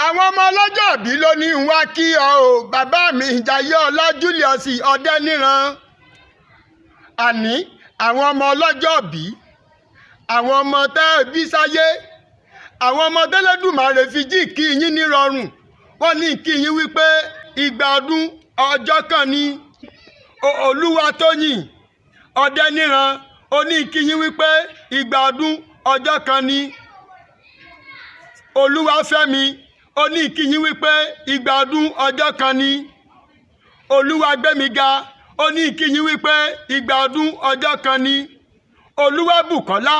Àwọn ọmọ ọlọ́jọ́ bí ló ní ń wá kí ọ o, bàbá mi Jayéọlá Julius Ọdẹ́níran. Àní àwọn ọmọ ọlọ́jọ́ bí, àwọn ọmọ tẹ́ ẹ bí sáyé, àwọn ọmọ tẹ́lẹ̀dùmarè fi jí kí yín nírọ̀rùn, wọ́n ní kí yín wípé ìgbà ọdún ọjọ́ kan ní. Olúwatóyìn Ọdẹ́níran ó ní kí yín wípé ìgbà ọdún ọjọ́ kan ní. Olúwafẹ́mi ó ní kí yín wípé ìgbà ọdún ọjọ́ kan ní. Olúwagbémiga ó ní kí yín wípé ìgbà ọdún ọjọ́ kan ní. Olúwabùkọ́lá,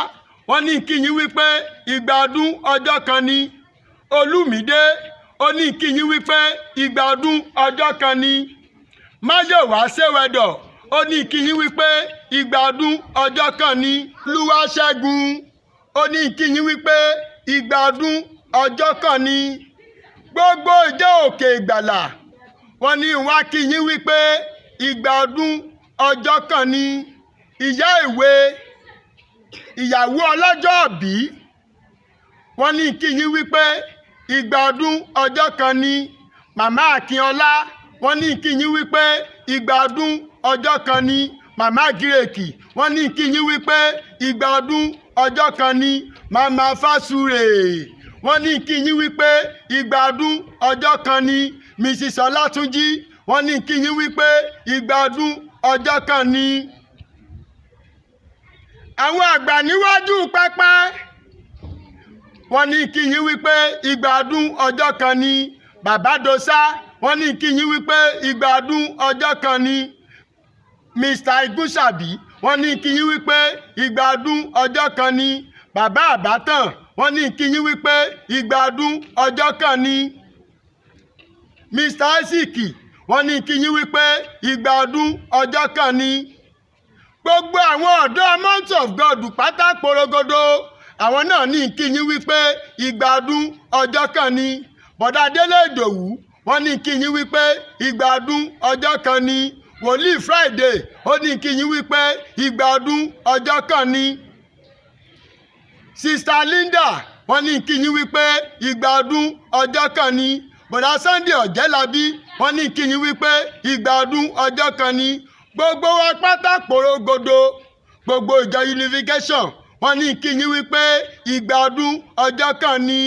wọ́n ní kí yín wípé ìgbà ọdún ọjọ́ kan ní. Olúmídé ó ní kí yín wípé ìgbà ọdún ọjọ́ kan ní. Máyọ̀wá Ṣéwẹ̀dọ̀ ó ní kí yín wípé ìgbà ọdún ọjọ́ kan ní. Olúwaṣẹ́gun ó ní kí yín wípé ìgbà ọdún ọjọ́ kan ní. Gbogbo ìjọ Òkè Ìgbàlà, wọ́n ní wá kí yín wípé ìgbà ọdún ọjọ́ kan ní. Ìyá ìwé ìyàwó ọlọ́jọ́ bí, wọ́n ní kí yín wípé ìgbà ọdún ọjọ́ kan ní. Màmá Akínọlá, wọ́n ní kí yín wípé ìgbà ọdún ọjọ́ kan ní. Màmá Gírèkì, wọ́n ní kí yín wípé ìgbà ọdún ọjọ́ kan ní. Màmá Fásúrè, wọ́n ní kí yín wípé ìgbà ọdún ọjọ́ kan ní. Mrs Ọlátúnjí, wọ́n ní kí yín wípé ìgbà ọdún ọjọ́ kan ní. Àwọn àgbà níwájú pẹpẹ, wọ́n ní kí yín wípé ìgbà ọdún ọjọ́ kan ní. Bàbá Dosa, wọ́n ní kí yín wípé ìgbà ọdún ọjọ́ kan ní. Mr Igunsabi, wọ́n ní kí yín wípé ìgbà ọdún ọjọ́ kan ní. Bàbá Àbátàn, wọ́n ní kí yín wípé ìgbà ọdún ọjọ́ kan ní. Mr Isaac, wọ́n ní kí yín wípé ìgbà ọdún ọjọ́ kan ní. Gbogbo àwọn ọ̀dọ́ Mount of God pátá porogodo, àwọn náà ní kí yín wípé ìgbà ọdún ọjọ́ kan ní. Bọ̀dá Délé Ìdòwú, wọ́n ní kí yín wípé ìgbà ọdún ọjọ́ kan ní. Wòlíì Friday ó ní kí yín wípé ìgbà ọdún ọjọ́ kan ní. Sister Linda, wọ́n ní kí yín wípé ìgbà ọdún ọjọ́ kan ní. Bọ̀dá Sunday Ọ̀jẹ́lábí, wọ́n ní kí yín wípé ìgbà ọdún ọjọ́ kan ní. Gbogbo wa pátá porogodo, gbogbo ìjọ Unification, wọ́n ní kí yín wípé ìgbà ọdún ọjọ́ kan ní.